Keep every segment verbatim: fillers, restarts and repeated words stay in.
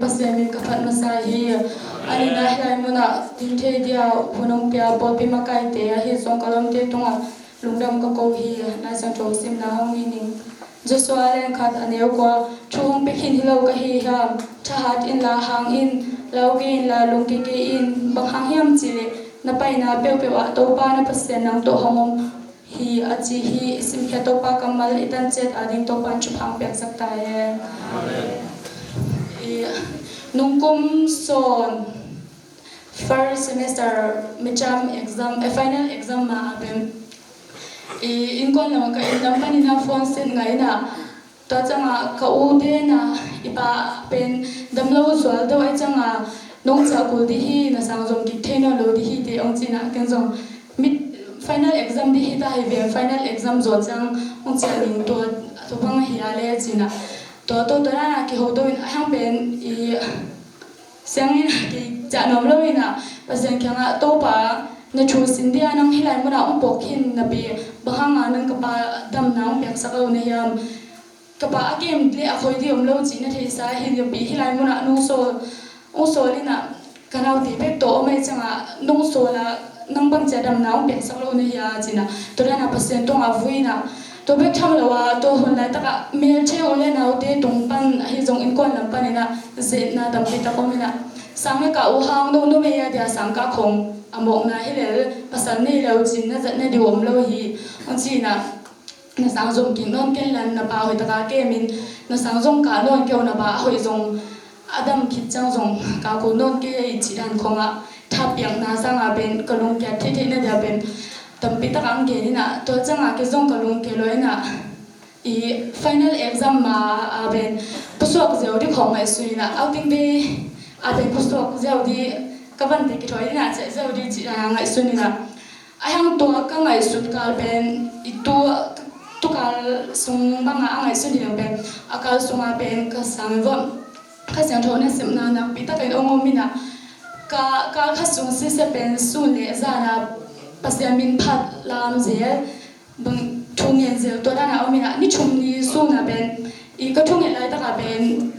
Pasian min ka phat masa hi. A nihna, hih lai munah ding thei dia hun hong pia pawlpi makaite ahi zong ka lawmte tungah lungdam ka ko hi. Lai Siangtho simna hong ni ning. Joshua a lian khat a neu kua. Thu hong pia khin hi lo ka hi hiam? Thahat inla hang in, lau kei inla lungkia kei in. Bang hang hiam cih leh na paina peuhpeuh ah Topa na Pasian nang tawh hong om hi, a ci hi. I simkhiat Topa kammal i tan ciat ading Topa in thupha hong piaksak ta hen. Amen. I nungkum Sawn first semester midterm exam, eh, final exam ma a pen, i innkuan lam ka inn lam panin a phone set ngai na. Tua ciangah ka u te na, i pa pen damlo zual deuh ahih ciangah nong ciah kul dih hi, na sang zom kik thei nawn lo dih hi teh hong ci na, ken zong mid final exam dih hi ta hi ve, final exam zawh ciang hong ciah ning, tua tua bang ahi a le ci na. Tua tua tua na kiho to in a hang pen i siangin kei ciah nuam lo in a, Pasian kiangah Topa, na thu sin dia nang hih lai munah hong pawk khin napi, bang hanga nang ka pa damna hong piaksak lo na hiam? Ka pa a kem le a khoi dih om lo cih na theisa hi napi, hih lai munah nong sawl, hong sawl in a, ka naute bek tawh om ahih ciangah nong sawl a, nang bangci a damna hong piaksak lo na hi a ci na. Tua dan a Pasian tungah vui in a, tua bek tham lo a, tua hun laitakah melchia u le naute tung pan ahi zong innkuan lam panin a zetna tampi tak om in a, sang le ka u hang no numei a dia sang ka khong a mawkna hi lel, pasal nei lo cin na zat na diu om lo hi, hong ci in a. Na sang zom kik nawn ken lan, na pa hoih taka kem in, na sang zong ka nawn keu, na pa a hoih zong a dam khit ciang zong ka ko nawn kei a i cih dan khongah thapiakna sangah pen ka lungkia theithei na dia pen tampi tak ang gen in a, tua ciangah kei zong ka lungkia lua in a, i final exam ma a pen pusuak ziau dih khong ngaihsun in a, outing day a pen pusuak ziau dih, ka vante kithawi in a ciah ziau dih cih dan a ngaihsun in a. A hang tua ka ngaihsut kal pen i tu, tukal sung banga a ngaihsut hi lo pen, a kal sunga pen ka sang vot, ka siangtho na sepna nakpi takin ong om in a, ka kal khat sung sise pen sun le zana Pasian min phat lam zel, bang thu ngen zel tua dana om in a, ni thum ni suna pen i ka thunget laitaka pen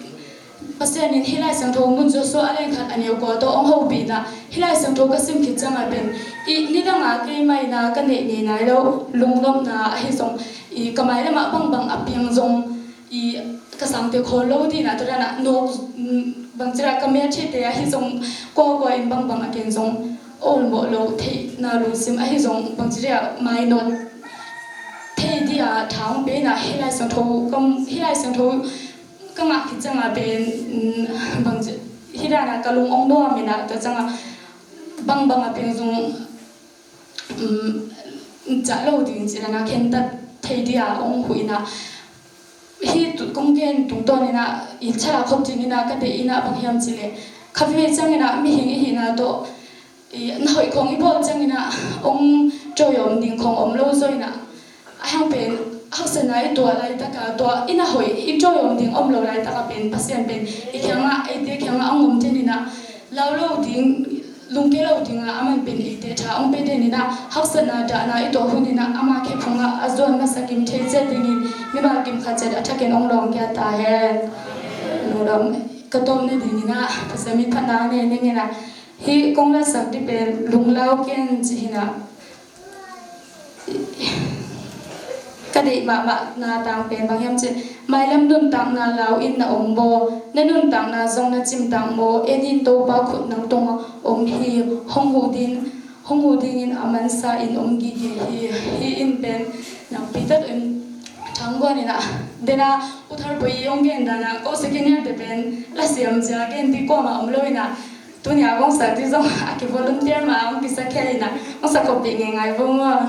Pasian in hih Lai Siangtho mun Joshua a lian khat a neu kua tawh hong hopih in a, hih Lai Siangtho ka sim khit ciangah pen i nidanga keimah in a ka neih nei nai lo lungnopna ahi zong, i ka mailamah bangbang a piang zong, i ka sangte khawl lo dih in a, tua dan a nawk, bangci a ka melchite ahi zong, kuakua in bangbang a ken zong awlmawh lo theihna lungsim ahi zong, bangci a mainawt thei dih a tha hong pe in a, hih Lai Siangtho ka, hih Lai Siangtho ka ngah khit ciangah pen, bangci hih dan a ka lung hong nuam in a, tua ciangah bangbang a piang zong, um, cah lo ding cih dan a khentat thei dih a hong huh in a, hih tu kong gen tungtawn in a, i chala khop ding in a ka deih in a, bang hiam cih leh khatvei ciang in a mihing i hihna tawh, i na hoih khong i bawl ciang in a hong tawm ding khong om lo zaw in a, a hang pen haksatna i tuah laitaka, tua i na hoih i tawm ding om lo laitaka pen Pasian pen i kiangah, eite kiangah hong om den in a, lau lo ding, lungke lo dinga a man pen eite tha hong pe den in a, haksatna dahna i tuah hun in a, ama khe phungah a zuan masa kim thei ciat dingin mimal kim khat ciat a thakin hong lawng kia ta hen. Lungdam. Ka tawpna ding in a, Pasian min phatna nei ning in a, hih kong latsak dih pen Lunglau Ken ci hi in a, ka deih mahmahna tang pen bang hiam cih, mailam nuntakna lau in na om baw, na nuntakna zong na cimtak maw, en in Topa khut nang tungah om hi, hong huh ding, hong huh dingin a mansa in om gige hi. Hih in pen nakpi takin thangguan in a, dena uthar poi i hong gen dan a, ko second year te pen lasiam cia gen dih kuamah om lo in a, tuni a kong sak dih zong a kivolunteer ma hong kisakhia in a, hong sak khop dih ngeingai vo maw.